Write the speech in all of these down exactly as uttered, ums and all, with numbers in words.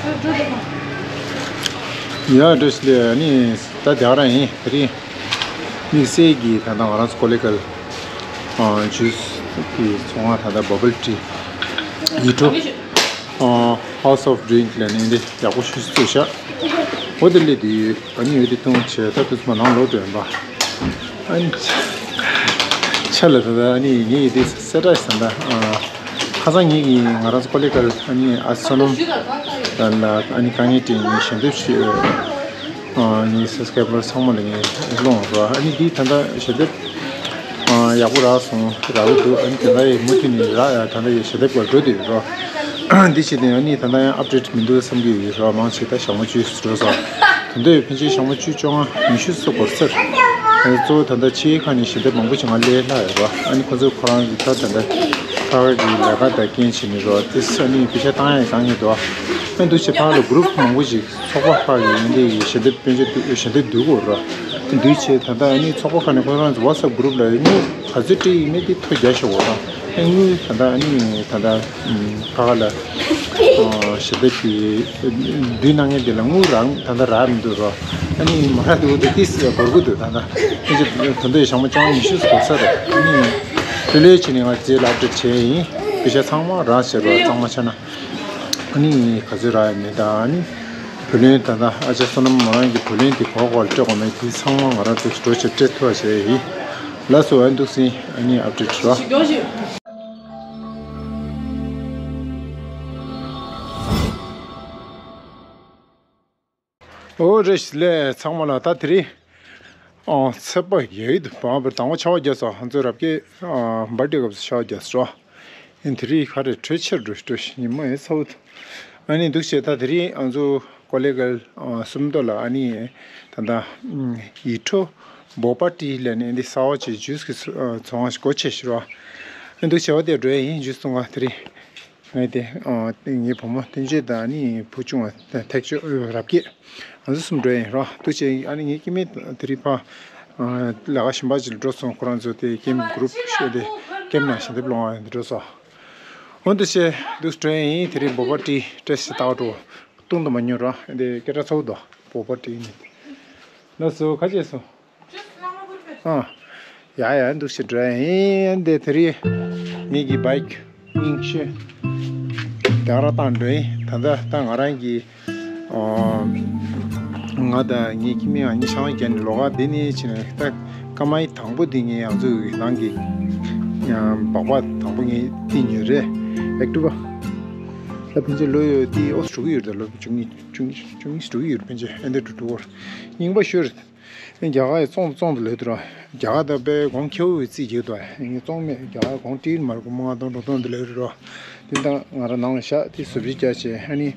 ཡ་བཀྲ་ཤིས་བདེ་ལེགས། ཨ་ནི་ད་དེ་ག་རང་ཡིན། དེ་རིང་དམིགས་བསལ་གྱི་ད་ལྟ་ང་རང་ཚོ་ཀོ་ལི་གལ་ཨ་ཇུས་ཀྱི་ཚོང་ཁང་ད་ལྟ་བ་བལ་ཊི་ཡིད་འཕྲོག་ཨ་House of Drink ལ་ནི་འདི་ཡག་པོ་ཞིག་བཙུགས་ཤག་འོ་དེ་སླེབས་དུས་ཨ་ནི་འོ་དེ་བཏུང་བྱས་ད་དུས་མ་ནང་ལོག་འགྲོ་ཡིན་པ། ཨ་ནི་ཆ་ལ་ད་ལྟ་ཨ་ནི་ངས་ཡི་དེ་གསལ་བསྒྲགས་ཟིན་ད། ཁ་སང་ངེད་ཀྱིས་ང་རང་ཚོ་ཀོ་ལི་གལ་ཨ་ནི་ཨ་བསོད་ནམས་ལ་ཨ་ནི་དཀའ་ངལ་འཕྲད་ངས་ཞལ་འདེབས་ཞུས། ངའི་སབ་སི་ཀ་རའི་བར་ཚང་མ་ལ་ངས་སློང་རོགས། ཨ་ནི་འདི་ད་ལྟ་ཞལ་འདེབས་ཡག་པོ་རག་སོང་། རག་གི་འདུག་ཨ་ནི་དེ་འདྲ་ཡི་མུ་མཐུད་ནས་རག་ཡ། ད་ལྟ་ཡི་ཞལ་འདེབས་སྐོར་འགྲོ་དུས་རོགས། འདི་བྱས་ཏེ་ཨ་ནི་ད་ལྟ་ཡང་ཨབ་ཌེཊ་མི་འདུག་བསམ་གྱི་ཡོད་རོགས། མང་ཆེ་ད་ཞག་མ་བཅུ་འགྲོ་སོང་། དོན་དུ་ཕན་ཆད་ཞག་མ་བཅུ་བཅོ་ལྔ་ཉི་ཤུ་སོགས་འགོར་ཚར། གཙོ་བོ་ད་ལྟ་ཕྱིའི་ཁ་ནས་ཞལ་འདེབས་མང་པོ་ཞིག་ང་སླེབས་ལྷག་ཡོད་རོགས། ཨ་ནི་ཁོ་ཚོས་ཁོ་རང་གི་ད་ད་ལྟ་ཁ་ཁ་གི་ལས་ཀ་དང་རྐྱེན་བྱས་ནས་རོགས། དེ་ས་ནི་པེ་ཤ་བཏང་ཡ་དཀའ་ངལ་འདུག་ཨ་འདུག་བྱས་ཕར་ལ་གུ་རུབ་མང་པོ་ཞིག་ཚོགས་པ་ཁག་གི་ཡིན་དེ་ཡི་ཞལ་འདེབས་དཔེ་ཆ་བསྡུ་ཞལ་འདེབས་བསྡུ་དགོས་རོགས། འདུག་བྱས་ད་ལྟ་ཨ་ནི་ཚོགས་པ་ཁག་ནས་ཁོ་རང་ཚོ་ཝ་ཊི་སབ་གུ་རུབ་ལ་དངུལ་ག་ཚོད་སྤྲད་ཡིན་མིན་དེ་ཐོ་རྒྱག་ཤོག་འོ་ད། ཨ་དངུལ་ད་ལྟ་ཨ་ནི་ད་ལྟ་ཁ་ཁ་ལ་ཞལ་འདེབས་ཀྱི་བསྡུ་གནང་མཁན་དེ་ལ་དངུལ་རག་ད་ལྟ་རག་མི་འདུག་རོགས། ཨ་ནི་མ་རག་འདུག་དེ་ཏིས་འགོར་གི་འདུག་ད་ལྟ་ཕན་ཆད་ད་ལྟ་ཞག་མ་བཅོ་ལྔ་ཉི་ཤུ་འགོར་ཚར་རེད། ཨ་ནི་དེ་ལས་ཕྱིན་ནས་ང་རྗེས་ལ་ཨབ་ཌེཊ་བྱས་ཡིན། པེ་ཤ་ཚང་མ་རག་བྱས་རོགས། གཙང་མ་ཆ་ན་ཨ་ནི་ག་ཚོད་རག་ཡ་མེད་ད། ཨ་ནི་བུ་ལོན་ད་ལྟ་ཨ་ཅག་བསོད་ནམས་མོ་རང་གི་བུ་ལོན་དེ་ག་པར་སྤྲད་དགོས་མེད་དེ་ཚང་མ་ང་རང་ཚོ་འགྲོ་བྱས་སྤྲད་ཐུབ་པ་བྱས་ཡིན། ལགས་སོ། ཨ་འདུག་སེ་ཨ་ནི་ཨབ་ཌེཊ་རོགས། ཨོ་རེད་ལས་ཚང་མ་ལ་ད་དེ་རིང་ཨ་ཚེས་པ་བརྒྱད་དུ་བ་བར་དང་པོ་ཆར་པ་བརྒྱབ་སོང་། ང་ཚོ་རབ་རྒྱས་ཨ་བར་ཐི་ཌེ་སྐབས་སུ་ཆར་པ་བརྒྱབ་སོང་། ཨ་ནི་དེ་རིང་ག་རེ་དྲོད་ཆེར་འགྲོ་འགྲོ་ཉི་མ་ཡང་ཚ་བོ་འདུག་ཨ་ནི་འདུག་བྱས་ད་དེ་རིང་ང་ཚོ་ཀོ་ལི་གལ་ཨ་སུམ་མདོ་ལ་ཨ་ནི་ད་ལྟ་ཡིད་འཕྲོག་བོ་པ་ཊི་ལ་ནི་འདི་གསར་པ་ཅིག་ཇུས་ཀྱི་ཚོ་ཚོང་ཁང་ཞིག་སྒོ་ཕྱེ་ཤག་རོགས། ཨ་འདུག་བྱས་པ་དེ་འགྲོ་ཡ་ཡིན། ཇུས་འཐུང་ག་དེ་རིང་། ངས་དེ་ཨ་ངའི་བུ་མོ་བསྟན་ཆོས་དང་ཨ་ནི་བུ་ཆུང་བ་ཐེག་མཆོག་རབ་རྒྱས་ང་ཚོ་གསུམ་འགྲོ་ཡིན་རོགས། འདུག་བྱས་ཨ་ནི་ངའི་སྐྱེ་དམན་དེ་རིང་ཕ་ཨ་ལས་ཀ་གཞན་པ་ཅིག་ལ་འགྲོ་སོང་། ཁོ་རང་ཚོ་དེ་ཀེམ་གུ་རུབ་ཤོས་དེ་ཀེམ་ནང་ཞལ་འདེབས་སློང་བ་འགྲོ་སོང་། འོ་འདུག་བྱས་འདུག་འགྲོ་ཡིན། དེ་རིང་བོ་པ་ཊི་བཀྲ་ཤིས་རྟག་འགྲོ་བཏུང་དུ་མ་ཉོ་རོགས། དེ་སྐད་གྲགས་ཚ་བོ་འདུག་བོ་པ་ཊི་ཡིན། ལགས་སོ། ཁ་ཆེ་སོང་། ཨ། ཡ་ཡ་འདུག་ཞེས་འགྲོ་ཡིན། འདི་དེ་རིང་ངེད་ཀྱི་བའིཀ་རྙིང་ཤོས་རྒྱག་ར་བཏང་འགྲོ་ཡིན། ད་ལྟ་ད་ང་རང་གི་ཨ་ང་དང་ངའི་ཁྱིམ་མི་ང་གཉིས་ཆང་བརྒྱབ་ནས་ལོགས་ཀ་འདི་ནས་ཕྱིན་ནས་ད་སྐར་མ་དང་པོ་འདི་ངས་ང་ཚོའི་ནང་གི་སྦག་སྦག་དང་པོ་ངས་འདི་ཉོས་རེད། ཨེག་ཊི་ཝ། ད་ཕན་ཆད་ལོ་ཡོད་འདི་ཨོ་ཙི་འགྲོ་གི་ཡོད་རེད། ད་ལོ་བཅུ་གཉིས་བཅུ་གཉིས་བཅུ་གཉིས་འགྲོ་གི་ཡོད་རེད། ཕན་ཆད་ཨེ་འདི་འགྲོ་འགྲོ་གི་རེད། རྙིང་པ་ཤོར། རྒྱ་གར་ཡི་བཙོང་བཙོང་དུ་ལོས་དུ་ར། རྒྱ་གར་ད་དཔེ་གོང་ཁེ་བོ་རྩིས་རྒྱག་ཏུ་ཨ། ངས་བཙོང་མེད། རྒྱ་གར་གོང་ཏིལ་མར་གོང་ལྔ་སྟོང་དྲུག་སྟོང་དུ་ལོས་རུ་ར། དེ་དང་ང་ར་ནང་ལ་བཞག་དེ་བཟོ་བཅོས་རྒྱག་བྱས་ཨ་ནི།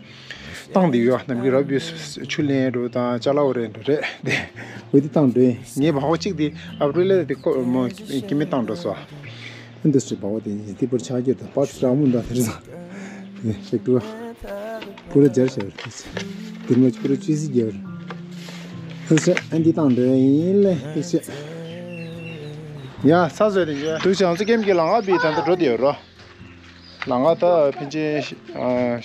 བཏང་དེ་ཡོད་ནམ་རྒྱུན་རབ་ཡོད་ཆུ་ལེན་རུ་དང་ཅ་ལག་འོ་རེད་འགྲོ་རེད་དེ། འོ་དེ་བཏང་འགྲོ་ཡིན། ངས་བག་བ་གཅིག་དེ་ཨབ་རི་ལ་དེ་ཀོ་མོ་ཀི་མི་བཏང་འགྲོ་སོ། ཨིན་དུ་སི་བག་བ་དེ་ཡིན་དེ་པར་ཆགས་རྒྱུ་དང་པར་ཤ་མོ་འདྲ་དེ་རེད། ཤེག་ཏུ་པུ་ར་ཇར་ཤར་དེ་མ་པུ་ར་ཅི་སི་རྒྱར། ཐུགས་ཆེ་ཨན་ཏི་བཏང་འདོད་ཡིན་ལེ་ཐུགས་ཆེ། ཡ་ས་བཟོས་དེ་ཡ་ཐུགས་ཆེ། ང་ཚོ་ཀེམ་གྱི་ལམ་ཁ་བི་ད་ལྟ་འགྲོ་དེ་ཡོད་རོ། ལམ་ཁ་ད་ཕན་ཆད་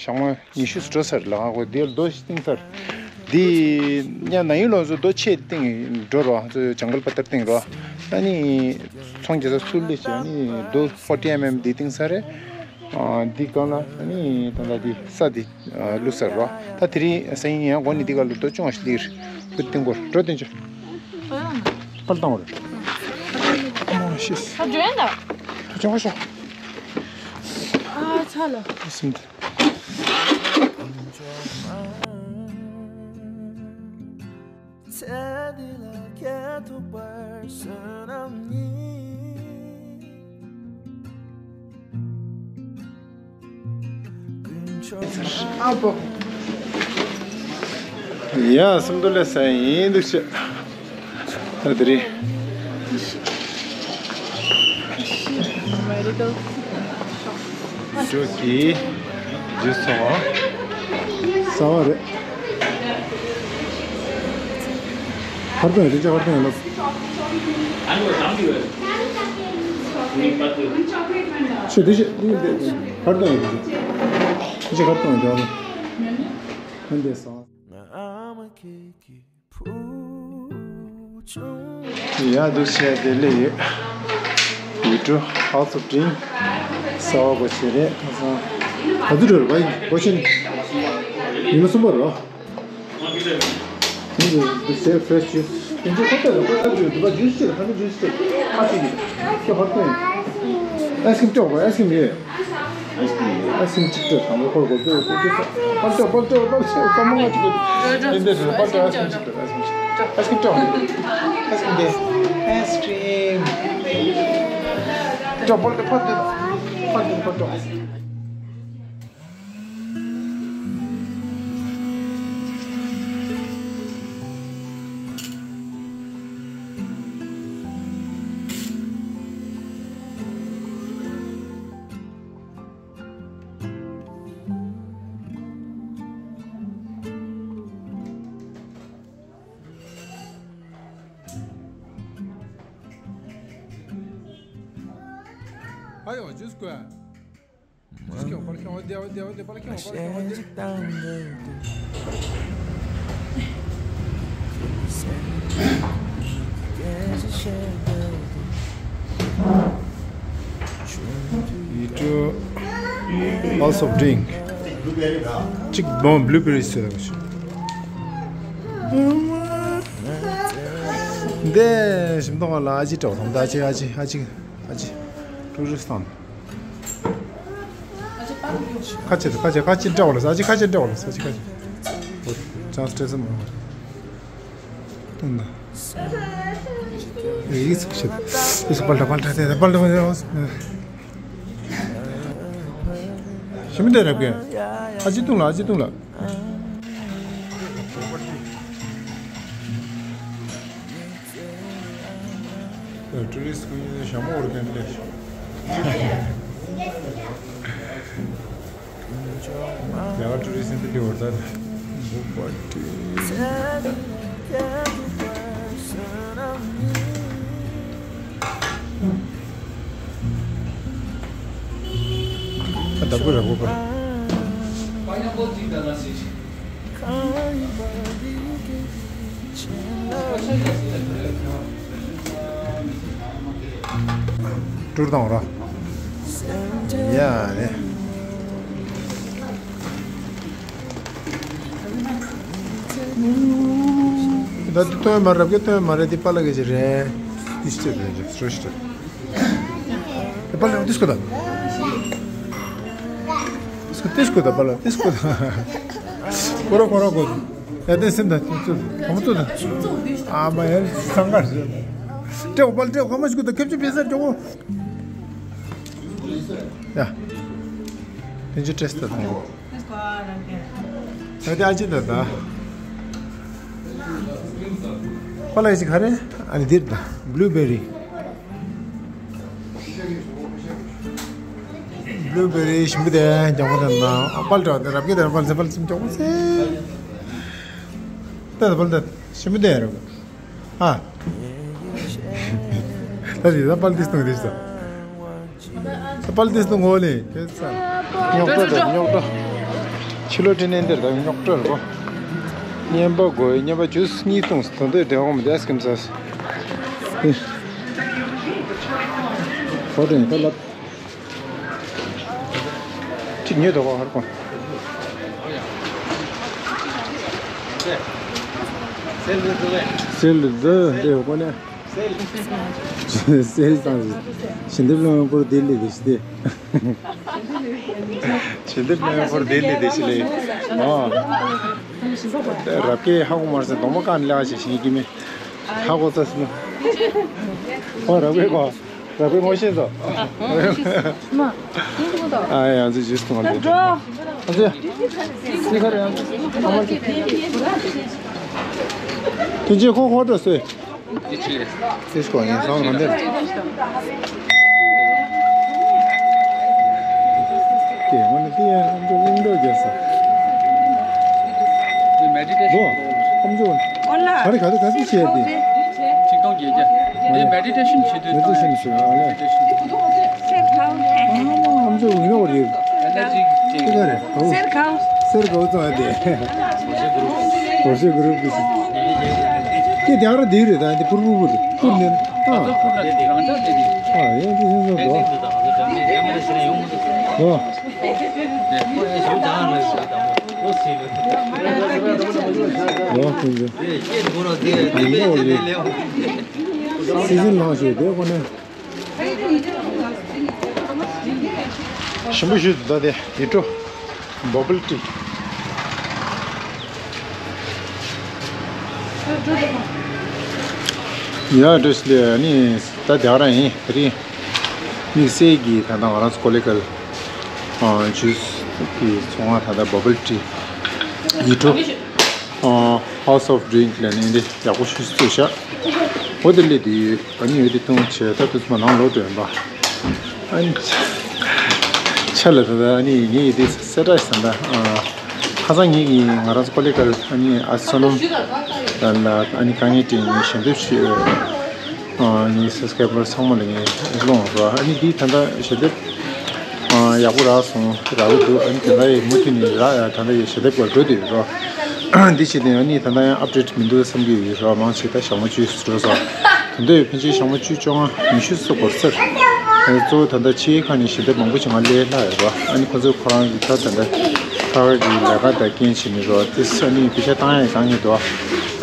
ཞག་མ་ཉི་ཤུ་འགྲོ་ཚར། ལམ་ཁ་གོ་དེ་རྡོ་ཞིག་བཏིང་ཚར། འདི་ཉ་ན་ཡུལ་ལོ་ཚོ་རྡོ་ཆེ་བཏིང་འགྲོ་རོ། ང་ཚོ་ཇང་གལ་པ་ཏར་བཏིང་རོ། ཨ་ནི་ཚོང་རྒྱག་ས་ཚུར་ལས་བྱས་ཨ་ནི་རྡོ་ཕོར་ཊི་ཨེམ་ཨེམ་འདི་བཏིང་ཚར་རེད། འདི་སྒང་ལ་ཨ་ནི་ད་ལྟ་འདི་ས་འདི་བླུགས་ཚར་རོ། ད་དེ་རིང་སང་ཉིན་ཡང་དགོང་ནས་འདི་སྒང་ལ་རྡོ་ཅུང་ཞིག་སླེབས་རེད། བུ་བཏིང་གོ་འགྲོ་བསྟན་ཆོས། ཨ་ལ་ན། ཨ་ལ་བཏང་བ་རེད། ཨ་ཤི། ད་འགྲོ་ཡིན་ད། ད་ཅུང་ཤོག་ཨ་ཚ་ལ། ཨ་སིམ་ད། ཚེ་འདི་ལ་སྐྱེལ་ཐུབ་པར་བསོད་ནམས་ཉིད། ཨ་པོ། ཡ་སུམ་མདོ་ལས་ས་ཡིན་འདུག་ཤག་ད་དེ་རིང་། འགྲོ་གི་ཇུས་ཚོང་། གསར་བ་རེད། ཧར་པན་རེད་ཅག་ཧར་པན་ལ། ཆེ་དེ་ཆེ་ཧར་པན་རེད་ཅག་ཧར་པན་རེད་ཅག་ལ། ཕན་བདེ་སོང་། ཡ་འདུག་བྱས་བདེ་ལེགས་ཡོད། ཡུལ་གྲུ་House of Drink གསར་པ་བྱས་རེད། ཁ་སང་ག་ཚོད་འགྲོ་རེད་པ། ཡིན་གོ་ཤེས་ནི་ཉི་མ་གསུམ་པ་རེད་པ། འདི་ཟེར་fresh juice དེ་ཚོ་ཁོ་ཐག་རེད། ཁོ་ཐག་ཅིག་འདུག་པ། ཇུས་ཅིག་ཁ་ན་ཇུས་ཅིག་ཁ་ཅིག་ཡིན། ཁྱོད་ཧོར་ཐོན་ཡིན། ཨའི་སི་ཀྲིམ་སྤྲོད་དགོས། ཨའི་སི་ཀྲིམ་ཡོད། ཨའི་སི་ཀྲིམ་གཅིག་སྤྲོད། དང་པོ་ཁོར་དགོས་སྤྲོད་སྤྲོད་སྤྲོད། པར་སྤྲོད་པར་སྤྲོད་པར་སྤྲོད། སྐར་མ་ལྔ་གཅིག་དགོས། འདི་འདི་རེད། པར་སྤྲོད། ཨའི་སི་ཀྲིམ་གཅིག་སྤྲོད། ཨའི་སི་ཀྲིམ་གཅིག་སྤྲོད། ཨའི་སི་ཀྲིམ་སྤྲོད། ཨའི་སི་ཀྲིམ་འདི། ཨའི་སི་ཀྲིམ་སྤྲོད། པར་སྤྲོད་པར་སྤྲོད་པར་སྤྲོད་པར་སྤྲོད། ཨ་ཡོ་ཇུས་དགོས། ཇུས་ཁྱོད་པར་ཁྱོད་འོ་དེ་འོ་དེ་འོ་དེ་པར་ཁྱོད་པར་ཁྱོད་འོ་དེ། ཡུལ་གྲུ་House of Drink གཅིག་བོང་blueberry ཟེར་བ་ཞིག་འདི་ཞིམ་མདོག་ལ་ཨ་ཅེ་འདྲ་བོ་དང་། ད་ཨ་ཅེ་ཨ་ཅེ་ཨ་ཅེ་ཨ་ཅེ་ཀྲུ་རི་སི་དང་། ཁ་ཆེ་ཁ་ཆེ་ཁ་ཆེ་འདྲ་བོ་ལ་ས་ཅི། ཁ་ཆེ་འདྲ་བོ་ལ་ས་ཅི། ཁ་ཆེ། ཨོ་ཅང་སྤྲད་ས་མ། ཏུང་ན། ཡིག་ཚུགས་ཤེད། ཡིག་ཚུགས་པལ་ཏ་པལ་ཏ་དེ་པལ་ཏ་པལ་ཏ། ཞི་མི་དེ་རབ་གན། ཨ་ཅི་ཏུང་ལ། ཨ་ཅི་ཏུང་ལ། ཊུ་རི་སི་ཀུན་ཞྭ་མོ་བོར་མཁན་ལས། ཡ་ཊུ་རི་སི་འདི་ལི་བོར་ད། ཨ་ད་གུ་ར་གུ་པ། ཀྲུར་དང་ར། ཡ་ནི། ད་ཏོན་མ་རབ་ཀྱི་ཏོན་མ་རེད། དེ་པ་ལ་གི་ཅི་རེད། དེ་ཤི་རེད། རེ་ཤི་རེད། དེ་པ་ལ་དེ་སྐོ་ད། དེ་སྐོ་དེ་སྐོ་ད་པ་ལ་དེ་སྐོ་ད། ཁོ་ར་ཁོ་ར་ཁོ། ཡ་དེ་སེམས་ད་ཚུ་གོ་མ་ཚུ་ད། ཨ་མ་ཡ་སང་གར་རེད། ཏྲེ་བོ་པ་ལ་ཏྲེ་བོ་གོ་མ་ཤི་གོ་ད། ཁེབ་ཆུ་པེ་སར་ཅོ་གོ། ཡ། དེ་ཅི་ཏྲེ་སི་ད་དང་། ཨ་དེ་ཨ་ཅི་ད་ད། ཁོ་ལ་ཡི་ཅི་ག་རེ། ཨ་ནི་འདིར་ད་བླུ་བེ་རི། བླུ་བེ་རི་ཞིམ་པོ་དེ་མགྱོགས་པོ་དེ་ན། ཨ་པལ་འདྲ་དེ་རབ་ཀྱི་དེ་པལ་ཟེ་པལ་ཟེ་མགྱོགས་པོ་ཟེ། ད་ད་པལ་ད་ཞིམ་པོ་དེ་རུ། ཨ། ད་དེ་ད་པལ་དེ་སྟོང་དེ་ཟེ། པལ་ཏིས་ཏུ་ངོ་ལེ་ཁེ་ས། རྙོག་དྲ་དང་རྙོག་དྲ། ཕྱི་ལོ་ཏི་ནེ་འདིར་དང་རྙོག་དྲ་རེད་པ། བརྙན་པ་དགོས། བརྙན་པ་ཇུས་གཉིས་བཏུང་ཟེར། ད་འདོད་དེ་འོང་མི་དེ་སྐིམ་ས། ཧོ་དྲན་ད་ལབ། གཅིག་ཉོས་དོ་ག་ཧར་གོ། སེལ་འདི་འདི་འདི་ཡོད་གོ་ནས། སེལ་དང་། ཞི་འདེབས་བློན་སྐོར་ལྡི་ལི་དེ་ཞི་སྟེ། ཞི་འདེབས་བློན་སྐོར་ལྡི་ལི་དེ་ཞི་ལེ། ཨོ། རབ་ཀྱི་ཧ་གོ་མར་སེ་གདོང་མོ་ཀ་ནི་ལེ་བ་ཞིག་ཞིག་གི་མེ། ཧ་གོ་ཚ་སི་མ། ཨོ་རབ་ཀྱི་གོ། རབ་ཀྱི་ངོ་ཤེས་སོ། མ། ཨ་ཡ་ང་ཚོ་ཇུས་གཏོང་བ་ལེ། ཨ་ཚོ། སི་ཁ་རེ་ཡང་། ཨ་མ་ཚོ། དེ་རྗེས་ཁོ་ཧོ་འགྲོ་སོས། དེ་ཅི་རེད། དེ་སྐོར་ངས་སང་ལ་འདེབས། དེ་ངོ་ནི་དེ་ཡང་ཨམ་ཅོག་གླིང་འགྲོ་རྒྱལ་ས། དེ་མེ་ཌི་ཊེ་ཤན། ཨོ། ཨམ་ཅོག་ཨོ་ལ། ག་རེ་ག་རེ་ག་རེ་བྱས་ཏེ། ཆིག་སྟོང་བརྒྱད་བརྒྱ། དེ་མེ་ཌི་ཊེ་ཤན་བྱེད་དུས། མེ་ཌི་ཊེ་ཤན་བྱེད་ཨོ་ལ། མེ་ཌི་ཊེ་ཤན། ཨ་མ་ཨམ་ཅོག་ཡིན་ནོ་རེད། ཨེ་ནར་ཇི་ཅན། དེ་ག་རེ། ཨོ། ཚོར་གོ་ཚོ་ཨ་དེ། འོ་ཤི་གུ་རུབ་ཀྱི་སི། ཀྱེ་དེ་ཨ་ར་དེ་རེད་ད་དེ་ཕུར་ཕུར་ཕུར་ཕུར་ནས་ཨ། ཨ་ཡང་དེ་སོང་སོང་དོ། ཨོ། ཨོ་ཁོང་ཚོ། ཨ་ཡིན་ཨོ་ཡིན། སི་ཛིན་ལངས་ཤོག་དེ་ཁོ་ནས། ཞིམ་པོ་ཞིག་འདུག་ད་དེ་ཡིད་སྤྲོ། བ་བལ་ཏི། ཡ་བཀྲ་ཤིས་བདེ་ལེགས། ཨ་ནི་ད་དེ་ག་རང་ཡིན། དེ་རིང་དམིགས་བསལ་གྱི་ད་ལྟ་ང་རང་ཚོ་ཀོ་ལི་གལ་ཇུས་ཀྱི་ཚོང་ཁང་ད་ལྟ་བ་བལ་ཏི་ཡིད་སྤྲོ། House of Drink ལ་ནི་འདི་ཡག་པོ་ཞིག་བཙུགས་ཤག་འོ་དེ་ལས་དེ་ཨ་ནི་འོ་དེ་བཏུང་བྱས་ད་དུས་མ་ནང་ལོག་འགྲོ་ཡིན་པ། ཨ་ནི་ཆ་ལ་ད་ཨ་ནི་ངས་ཡི་དེ་གསལ་བསྒྲགས་ཟིན་ད། ཁ་སང་ངེད་ཀྱིས་ང་རང་ཚོ་ཀོ་ལི་གལ་ཨ་ནི་ཨ་སོ་ནམ་ལ་ཨ་ནི་དཀའ་ངལ་འཕྲད་ངས་ཞལ་འདེབས་ཞུས། ངའི་སབ་སི་ཀ་རའི་བར་ཚང་མ་ལ་ངས་སློང་རོགས། ཨ་ནི་འདི་ད་ལྟ་ཞལ་འདེབས་ཡག་པོ་རག་སོང་། རག་གི་འདུག་ཨ་ནི་དེ་འདྲ་ཡི་མུ་མཐུད་ནས་རག་ཡ་ད་ལྟ་ཡི་ཞལ་འདེབས་སྐོར་འགྲོ་བསྡད་ཡོད་རོགས། འདི་བྱས་ཏེ་ཨ་ནི་ད་ལྟ་ཡང་ཨབ་ཌེཊ་མི་འདུག་བསམ་གྱི་ཡོད་རོགས། མང་ཆེ་ད་ཞག་མ་བཅུ་འགྲོ་སོང་། ད་ལྟ་ཡི་ཕན་ཆད་ཞག་མ་བཅུ་བཅོ་ལྔ་ཉི་ཤུ་སོ་འགོར་ཚར། གཙོ་བོ་ད་ལྟ་ཕྱིའི་ཁ་ནས་ཞལ་འདེབས་མང་པོ་ཞིག་ང་སླེབས་ལྷག་ཡོད་རོགས། ཨ་ནི་ཁོ་ཚོས་ཁོ་རང་གི་ད་ད་ལྟ་ཁ་ཁ་གི་ལས་ཀ་དང་རྐྱེན་བྱས་ནས་རོགས། དེ་ཨ་ནི་པེ་ཤ་བཏང་ཡ་གང་ཡོད་དོ། ཨ་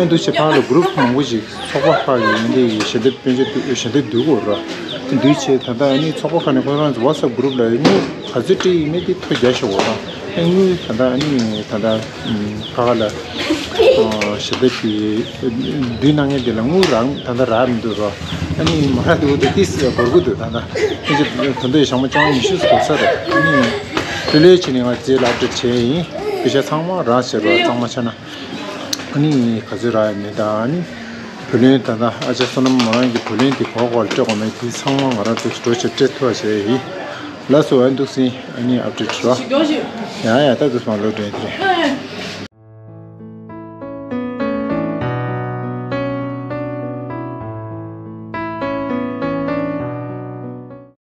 འདུག་བྱས་ཕར་ལ་གུ་རུབ་མང་པོ་ཞིག་ཚོགས་པ་ཁག་གི་ཡིན་དེ་ཡི་ཞལ་འདེབས་དཔལ་འབྱོར་དུ་ཞལ་འདེབས་བསྡུ་དགོས་རོ། འདུས་བྱས་ད་ལྟ་ཨ་ནི་ཚོགས་པ་ཁག་ནས་ཁོ་རང་ཚོ་ཝ་ཊི་སེབ་གུ་རུབ་ལ་དངུལ་ག་ཚོད་སྤྲད་ཡིན་མིན་དེ་ཐོ་རྒྱག་ཤོག་འོ་རང་ཨ་དངུལ་ད་ལྟ་ཨ་ནི་ད་ལྟ་ཁ་ཁ་ལ་ཞལ་འདེབས་ཀྱི་བསྡུ་གནང་མཁན་དེ་ལ་དངུལ་རག་ད་ལྟ་རག་མི་འདུག་རོ། ཨ་ནི་མ་རག་འདུག་དེ་ཏིས་འགོར་གི་འདུག་ད་ལྟ་ཨ་ནི་ད་ལྟ་ཞག་མ་བཅོ་ལྔ་ཉི་ཤུ་འགོར་ཚར་རེད། ཨ་ནི་བུ་ལོན་བྱས་ནས་ང་རྗེས་ལ་ཨབ་ཌེཊ་བྱས་ཡིན། པེ་ཤ་ཚང་མ་རག་བྱས་རོ་གཙང་མ་ཆ་ན། ཨ་ནི་ག་ཚོད་རག་ཡོད་མེད་དང་ཨ་ནི་བུ་ལོན་ད་ལྟ་ཨ་ཅག་བསོད་ནམས་མོ་རང་གི་བུ་ལོན་དེ་ག་པར་སྤྲད་དགོས་མེད་དེ་ཚང་མ་ང་རང་ཚོས་འགྲོ་བྱེད་སྤྲད་ཐུབ་པ་བྱས་ཡིན། ལགས་སོ། ཨ་འདུག་སེ་ཨ་ནི་ཨབ་ཌེཊ་རོ། ཡ་ཡ་ད་འདུག་སེ་མ་ལོ་འདྲེན་དེ་རེད།